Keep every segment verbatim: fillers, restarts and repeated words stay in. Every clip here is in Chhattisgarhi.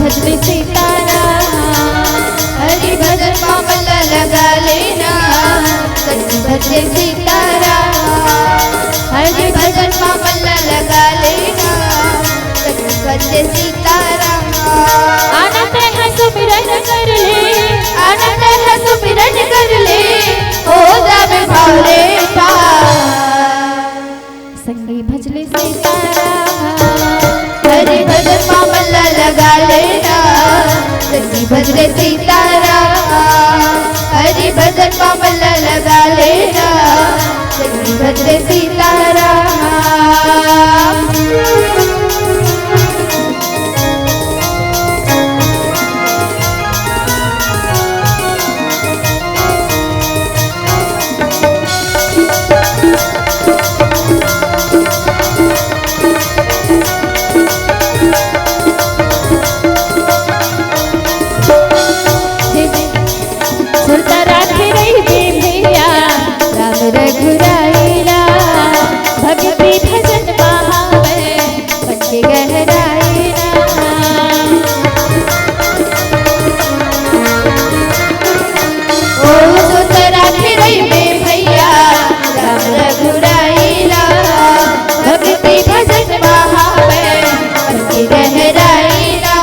भजले सीताराम। हरि भजन मा मन ला लगा लेना, संगी भजले सीताराम। हरि भजन मा मन ला लगा लेना, संगी भजले सीताराम। आना तैं ह सुमिरन कर ले, आना तैं ह सुमिरन कर ले, हो जाबे भवरे पार। संगी भजले सीताराम। हरि भजन मा मन ला लगा लेना, संगी भजले सीताराम। हरि भजन मा मन ला लगा लेना, संगी भजले सीताराम। सुरता राखे रहिबे भैया, राम रघुराई ला, भक्ति भजन मा हवय, मन के गहराई ला। ओ सुरता राखे रहिबे भैया, राम रघुराई ला, भक्ति भजन मा हवय, मन के गहराई ला।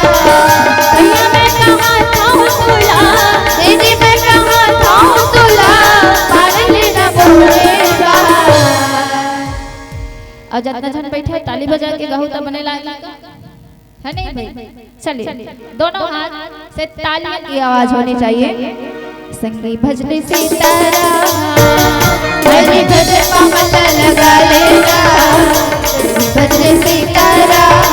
भैया मैं कहाँ था तोला, दीदी मैं कहाँ था तोला, पार लेना भवरे पार। अउ जतना झन बइठे हो, ताली बजा के गाहू त बने लागही का? है नहीं भाई? चलिए, दोनों हाथ से ताली की आवाज होनी चाहिए। संगी भजले सीताराम, हरि भजन मा मन ला लगा लेना। संगी भजले सीताराम,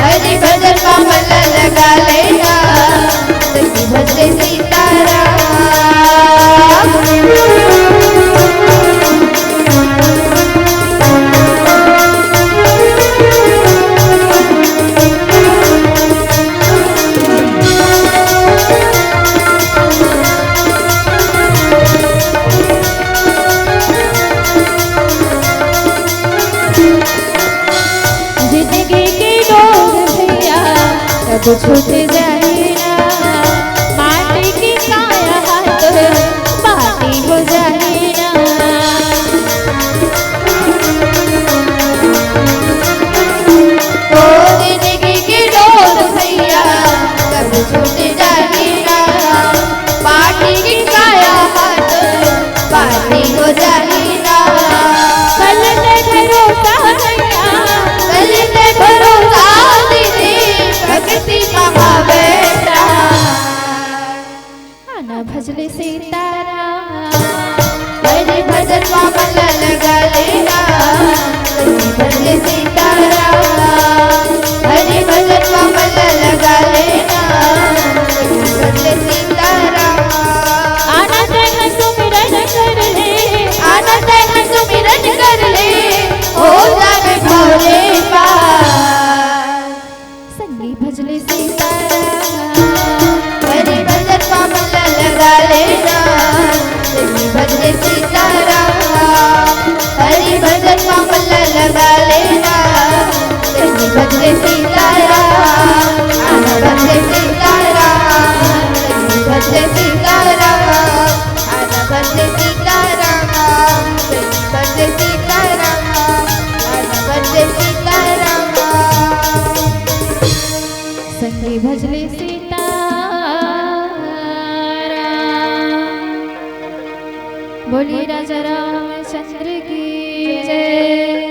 हरि भजन मा मन ला लगा लेना। संगी भजले सीताराम। जिंदगी के डोर भैया कब छूट जाही ना, माटी के काया हाथ माटी हो जाही ना। ओ जिंदगी के डोर भैया कब छूट जाही ना, माटी के काया हाथ पानी हो जाही ना। कल तैं भरोसा भैया, कल तैं भरोसा दीदी, भक्ति मा हवय प्राण। आना भजले सीताराम। हरि भजन मा मन ला लगा लेना, संगी भजले सीताराम। हरि भजन मा मन ला लगा लेना, संगी भजले सीताराम। आना तैं ह सुमिरन कर ले, आना तैं ह सुमिरन कर ले, हो जाबे भवरे पार। संगी भजले सीताराम। हरि भजन मा मन ला लगा लेना, संगी भजले सीताराम। हरि भजन मा मन ला लगा लेना, संगी भजले सीताराम। आना भजले सीताराम, संगी भजले सीताराम। आना भजले सीताराम, संगी भजले सीताराम। आना भजले सीताराम। संगी भजले सीताराम। बोलिए राजा रामचंद्र की जय।